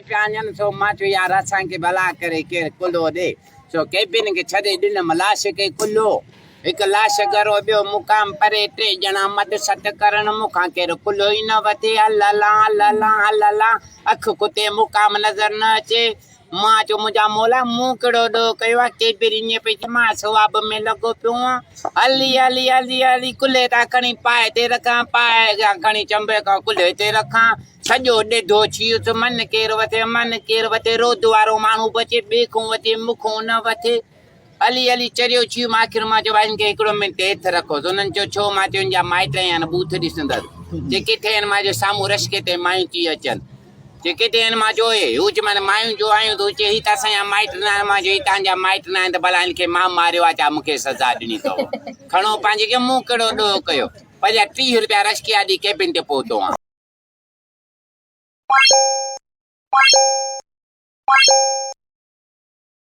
پيا وڃن، سو مان چيو يار اسان کي ڀلا ڪري ڪير ڪلهو ڏي، سو ڪيبن کي ڇڏي ڏنم لاش کي ڪلهو. هڪ لاش گهرو ٻيو مقام پري، ٽي ڄڻا مد ست ڪرڻ، مون کان ڪير ڪلهو ئي نه وٺي، هل هلان هل هلان هل هلان، اک ڪتي مقام نظر نه اچي. مان چيو منهنجا مولا مون ڪهڙو ڏوهه ڪيو آهي، ڪيبر ائين پئي چئي مان ثواب ۾ لڳو پيو آهيان. هلي هلي هلي هلي ڪلهي تان کڻي پائي تي رکان، پائي کان کڻي چنبي کان ڪلهي تي رکان. سڄو ڏيڍو ڇيهس، من ڪير وٿي، من ڪير وٿي، روڌ وارو ماڻهو به اچي، ٻئي کون وٿي، مون کون نه وٿي. هلي هلي چريو ڇيهه مان آخر مان چيو ڀائي هن کي هڪڙو منٽ هيٺ رکوس. انهن چيو ڇو؟ مان چيو هن جا مائٽ آيا آهن، ٻوٿ ڏسندس. چي ڪٿي آهن؟ مان چيو سامهون رشڪي تي مايون ٿي اچن. چي ڪٿي آهن؟ مان چيو اهي. هو چي معنيٰ مايون جو آيون ته هو چي هي ته اسان جا مائٽ نه آهن. مان چيو هي توهان جا مائٽ نه آهن ته ڀلا هن کي مان ماريو آهي ڇا مون کي سزا ڏني اٿو. کڻو پنهنجي کي مون ڪهڙو ڏوهه ڪيو. پنهنجا 30 رپيا رشڪي آڏي ڪيبن تي پهتو آهيان.